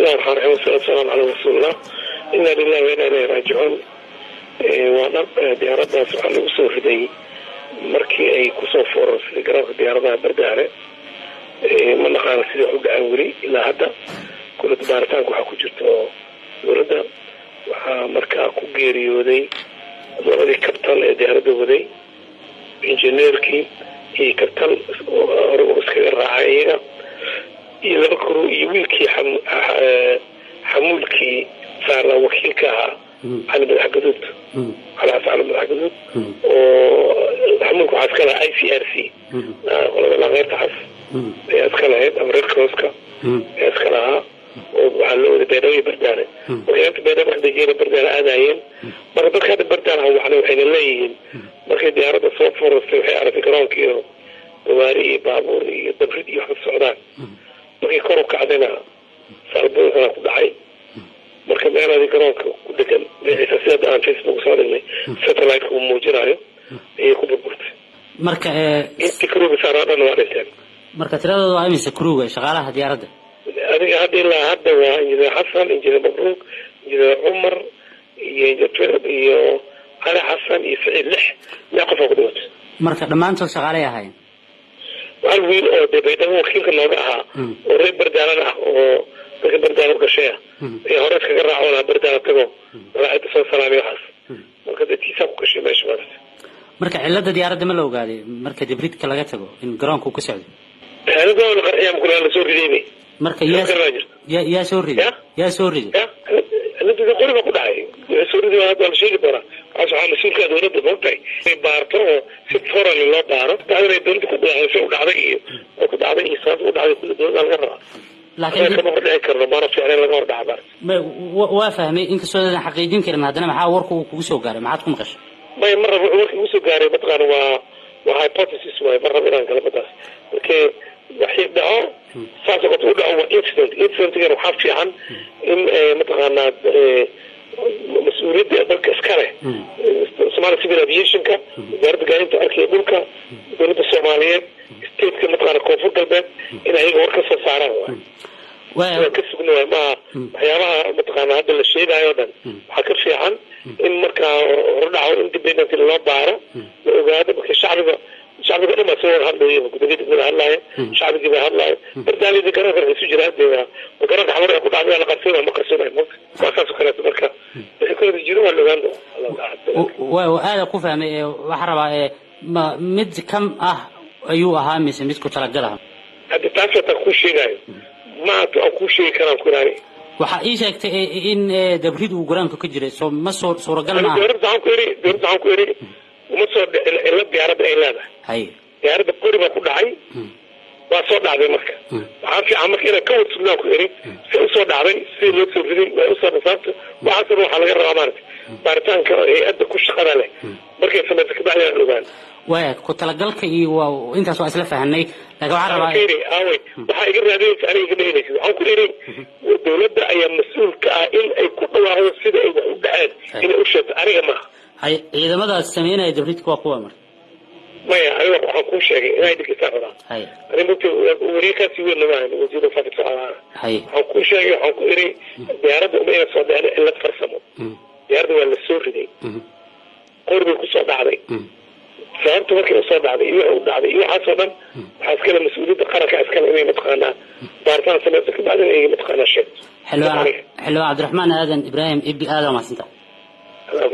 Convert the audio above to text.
Bismillahi raxmaan raxiim, wasalaatu wasalaamu calaa rasuulillah. Inna lillahi wa inna ilayhi raajicuun. Waa dhab, diyaaraddaas waxaa lagu soo riday markii ay kusoo foorarsay garoonka diyaaradaha Bardaale. Ma naqaana sidai wax u dhaceen weli ilaa hadda. Kulada baaritaanka waxaa ku jirta oo dowladda waxaa markaa ku geeriyooday labadii kabtan ee diyaaradda waday, injineerkii iyo kabtan hore uu iskaga raacay iyaga, iyo laba crew iyo wiilkii xamuulkii saarnaa, wakiilka ahaa, Cali Madax Gaduud, Cali Xasan Cali Madax Gaduud, oo xamuulka waxaa iska lahaa ICRC, qolada Laanqeyrta Cas ayaa iska lahayd ama Red Crosska ayaa iska lahaa, oo waxaa loo waday Baydhabo iyo Bardaale. Marka inta Baydhabo marka dejiyeen Bardaale aadayeen. Marka dadka hadda Bardaale hawacnay waxayna leeyihiin markay diyaaradda soo furastay waxay aragtay garoonkiiyo gawaari iyo baabuur iyo dabrid iyo wax ka socdaan. Markay kor u kacdayna saalbuuxuna ku dhacay. Marka meeladii garoonka ku dhegan dhinaciisa, sida aan Facebook soo dhignay, satellite-ka uu muujinayo, ayay ku burburtay. Marka intii crewga saaraa dhan waa dhinteen. Marka tiradooda waa imise crewga, shaqaalaha diyaaradda? Adiga hadda ilaa hadda waa Injineer Xasan, Injineer Mabruuk, Injineer Cumar iyo Injineer iyo Cali Xasan iyo Saciid, lix qof aa ku dhimatay. Marka dhammaantood shaqaalay ahaayeen? Hal wiil oo dee Baydhabo wakiilka nooga ahaa oo reer Bardaalan ah oo dadka Bardaala u dhashay ah ayaa hore iskaga raaco lahaa Bardaala tago malaacida soo salaamay waxaas. Marka dee tiisaa ku gashay meesha maarata. Marka cilada diyaaradda ma la ogaaday, marka debridka laga tago in garoonka uu ka socdo? Aniga waa la qarxiyaa makula la soo ridaybe. Marka yaa soo riday? Yaa soo riday? Cilada qori baa ku dhacay. Wixii soo riday hadda waa la sheegi doonaa. Waxaas waxaa mas-uulka dowladda, moogtahay, inay baarto oo si thoroughly loo baaro, bacdina ay dowladda ku dhacday, si u dhacday iyo oo ku dhacday iyo sababta u dhacday, kulli dowladda laga rabaa. Laakiin kama hor dhici karno, maana fiicnayn laga hor dhaca baarta. Waa fahmay, inkastoo aadan xaqiijin karin, haddana maxaa warku uu kugu soo gaaray? Maxaad ku maqashay? May, mar rabo warka igu soo gaaray mataqaana waa hypothesis waaye. Mar rabo inaan galo madaas. Markee waxii dhaco saas oo kale u dhaco waa incident. Incidentigana waxaa fiican in mataqaanaa mas-uuliyadda dalka iska leh, Somalia Civil Aviationka, Wasaaradda Gaadiidka Cirka iyo Dhulka, dowladda Soomaaliyeed, stateka mataqaana Koonfur Galbeed, in ayaga war ka soo saaraan waay. Inaan ka sugna waay maaha. Waxyaabaha mataqaana hadda la sheegayo o dhan waxaa ka fiican in markaa hordhaco independent loo baaro, la ogaado. Marka shacbiga dhan baa soo wada hadlaya, gudoomiya degmada hadlaayo, shacbigii baa hadlaayo. Bardaalida garoonka waxay isu jiraan dee garoonka Xamar ee ku dhacday la qarsoonayo ma qarsoonayo, moogta, waa saas oo kaleeto. Marka wixii kaleeto jiro waa la ogaan doonaa. Waa aada ku fahmay. Waxaa rabaa, ma mid kam ah ayuu ahaa mise mid ku talagal ah? Hadda taas wataan kuu sheegaayo maanta aan kuu sheegi karaan ku iraani. Waxaa ii sheegtay in dabrid uu garoonka ka jiray, soo ma soo suuragal maaha? Dowladda waxaan ku iri uma soo dhicin cillad diyaaradda ay leedahay. Diyaaradda qori baa ku dhacay, waa soo dhacday. Marka waxaa fiican marka inaan ka wad sugnaan ku iri si usoo dhacday, sidii loo soo riday, waa usoo sababta. Waxaasoo dhan waxaa laga rabaa maarata baaritaanka hay-adda ku shaqada leh markay samayso kabacdi aan ogaan. Waaya, ku talagalka iyo waa intaas waa isla fahanay, laakiin waxaan rabaa Fiiri, aaway waxaa iga raadinaysa aniga iga dhegeynaysid? Waxaan ku iri dowladda ayaa mas-uul ka ah in ay ku dhawaaqdo sida ay wax u dhaceen, inay u sheegto, aniga maaha. Hay, ciidamadaas sameynaya dabridka waa kuwa marka? Maya, aniga waxaan kuu sheegay inay dhegeystaan rabaa. Ani mugta weriye kaasi weyn maahan, wasiir fafid socdaana. Waxaan kuu sheegay, waxaan ku iri diyaaradda uma ina soo dhicin cillad farsamo. Diyaaradda waa la soo riday, qori bay kusoo dhacday. Sababta markay usoo dhacday iyo wixii u dhacday iyo waxaasoo dhan waxaa iskale mas-uuliyadda qaranka iskale inay mataqaanaa baaritaan sameyso, kabacdina ay mataqaanaa sheegto. Xildhibaan Cabdiraxmaan Aadan Ibraahim Ibi, aada mahadsantaha. Aad.